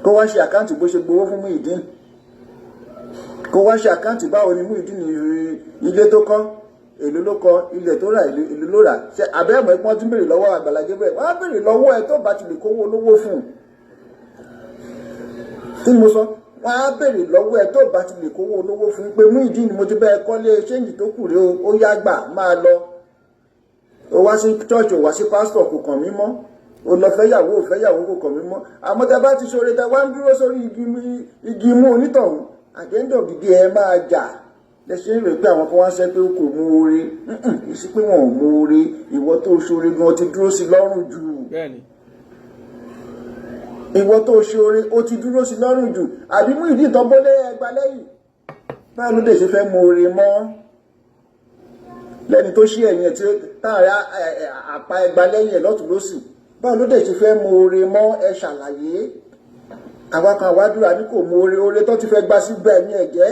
kó wá ṣe account bó ṣe gbowó fún Muyideen, kó wá ṣe account báwo ni Muyideen, ilé tó kọ́, èló ló kọ́, ilẹ̀ tó rà, èló ló rà. Ṣe àbẹ́ ẹ̀mọ́ ẹ̀pọ́n tún béèrè lọ́wọ́ Àgbàlá Gabriel? Wọ́n á béèrè lọ́wọ́ ẹ tó bá ti lè kówó olówó fún un. Tí mo sọ, wọ́n á béèrè lọ́wọ́ ẹ tó bá ti lè kówó olówó fún un pé Muyideen ni mo ti bẹ́ẹ̀ kọ́lé, change tó kù rèé o, ó yá, gbà, máa lọ. Ó wá sí church, ó wá sí pásítọ̀, kò kàn mí mọ́. Ó lọ fẹ́yàwó, ò fẹ́yàwó, kò kàn mí mọ́. Àmọ́ tẹ bá ti ṣoore, tẹ wá ń dúró sórí igi mú onítọ̀hún, at the end of the day, ẹ máa jà. Lẹ́sẹ̀ ń rè pé àwọn kan wá ń sẹ́ pé kò mú oore. Kì í sí pé wọn ò mú oore. Ìwọ tó ṣoore gan ti dúró sí lọ́rùn jù. Ìwọ tó ṣoore, ó ti dúró sí lọ́rùn jù. Àbí mú ìdí ìtọ́ bólé ẹgbà lẹ́yìn, báwo ló dé ṣe fẹ́ mú oore mọ́ lẹ́ni tó ṣí ẹ̀yìn ẹ̀ tí táàrí àpá ẹgbà lẹ́yìn ẹ̀ lọ́tún lọ́sì? Báwo ló dé ṣe fẹ́ mú oore mọ́? Ẹ ṣàlàyé. Àwa kan àwádúrà ní kò mú oore. Oore tó ti fẹ́ gbá sí gbà ẹ̀yìn ẹ̀jẹ̀,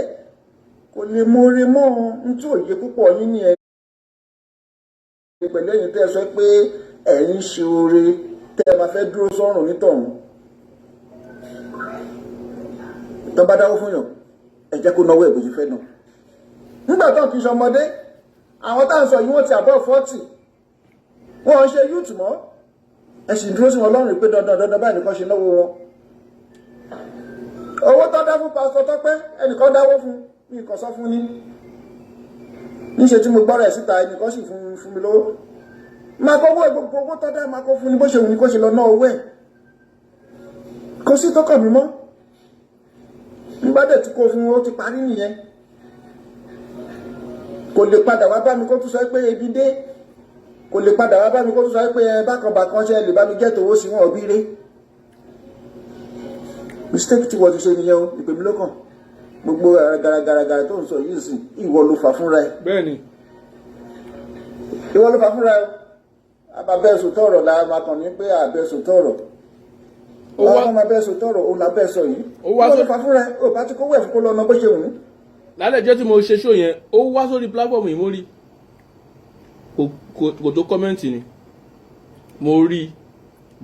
kò lè mú oore mọ́. N tí òye púpọ̀ yín ní ẹ pẹ̀lú ẹ̀yin tẹ́ ẹ sọ pé ẹ̀yin ṣe oore, tẹ́ ẹ máa fẹ́ dúró sọ́rùn nítọ̀hún. Tó bá dáwó fún yàn, ẹ jẹ́ kó náwó ẹ̀ bó ṣe fẹ́ náà. Nígbà tó kì í ṣọmọdé, àwọn tá à ń sọ yìí, wọ́n ti above 40, wọ́n ń ṣe youth mọ́. Ẹ sì dúró sí wọn lọ́rùn pé dandan dandan báyìí nìkan ṣe náwó wọn. Owó tó dá fún Pásítọ̀ Tọ́pẹ́, ẹnìkan dáwó fún mi, nǹkan sọ fún ní níṣe tí mo gbọ́rọ̀ ẹ̀ síta, ẹnìkan sì fún mi lówó. Máa kọ́ owó ẹ̀, gbogbo owó tó dá, máa kọ́ fún ní bó ṣe wù ní kó ṣe lọ ná owó ẹ̀. Kò sí tó kàn mí mọ́. Nígbà dẹ̀ tí kò fún, ó ti parí nìyẹn. Kò lè padà wá bá mi kó tún sọ pé ebi dé. Kò lè padà wá bá mi kó tún sọ pé ẹ bákan bákan ṣe lè bá mi jẹ́ tòwó sí wọn òbí rẹ̀. Mistake tí wọ́n ti ṣe nìyẹn o. Ìpè mí lókàn, gbogbo garagaragara tó ń sọ yìí sì, ìwọ ló fà fúnra ẹ. Ìwọ ló fà fúnra ẹ. Ababẹ́ sòtọ́ ọ̀rọ̀ la máa kàn ní pé àbẹ́ sòtọ́ ọ̀rọ̀. Wọ́n máa bẹ́ sòtọ́ ọ̀rọ̀, òun la bẹ́ sọ yìí. Ìwọ ló fà fúnra ẹ. Ò bá ti kó wẹ̀ fún kó lọ́nà bó ṣe wù ú. Lálẹ́ jẹ́ tí mo ṣe show yẹn, ó wá sórí platform yìí, mo rí kò tó comment ni. Mo rí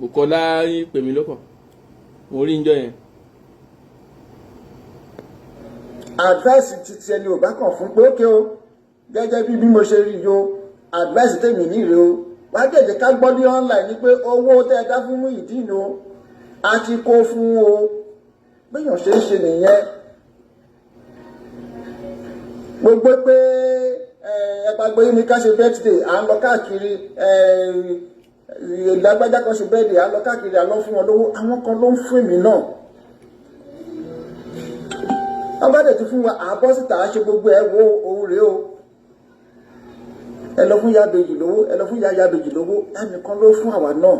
Bùkọ́lá pè mí lọ́kàn, mo rí njọ́ yẹn. Advice ti tiẹ̀ ni ò bá kàn fún pé ókè o, gẹ́gẹ́ bí mo ṣe rí yo, advice tèmi ní rèé o. Wàá jẹ̀jẹ̀ ká gbọ́ ní online ni pé owó tẹ́ ẹ dá fún Muyideen o, a ti kó fún o. Béèyàn ṣe ń ṣe nìyẹn. Gbogbo pé ẹ pàgbé ní ká ṣe birthday, à ń lọ káàkiri, ìlágbájá kan ṣe birthday, à ń lọ káàkiri, à ń lọ fún wọn lówó. Àwọn kan ló ń fún èmi náà. Wọ́n bá dẹ̀ ti fún wa, àbọ̀ síta, ṣe gbogbo ẹ̀ wo òun rèé o. Ẹ lọ fún Ìyá Ìbejì lówó, ẹ lọ fún Ìyá Ìbejì lówó. Ẹnìkan ló fún àwa náà.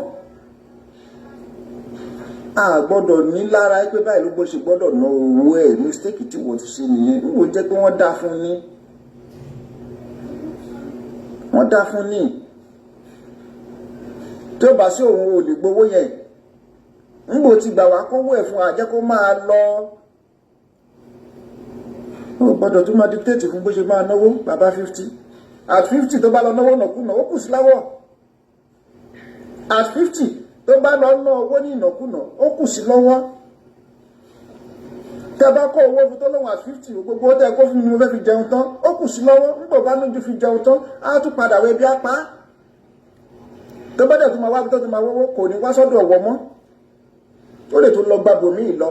A gbọ́dọ̀ ní lára pé báyìí ló bó ṣe gbọ́dọ̀ ná owó ẹ̀. Mistake tí wọ́n ti ṣe nìyẹn. N kò jẹ́ pé wọ́n dá fún ní, wọ́n dá fún ní. Tí ó bá sí òun ò lè gbowó yẹn. Ń bò ti gbà wá kówó ẹ̀ fún wa, jẹ́ kó máa lọ. Ó gbọ́dọ̀ tún máa dictate fún bó ṣe máa náwó. Bàbá 50, at 50, tó bá lọ náwó nàkúnà, ó kù sí láwọ̀. At 50, tó bá lọ ná owó ní ìnákúnà, ó kù sí lọ́wọ́. Tẹ bá kó owó fún tó lóhùn at 50, gbogbo ó tẹ kó fún mi ni mo fẹ́ fi jẹun tán, ó kù sí lọ́wọ́. Nígbà bá lójú fi jẹun tán, á tún padà wẹ bí apá. Tó bá dẹ̀ tó máa wá tó ti máa wọ́wọ́, kò ní wá sọ́dọ̀ ọ̀wọ́ mọ́. Ó lè tún lọ gba bòmíì lọ.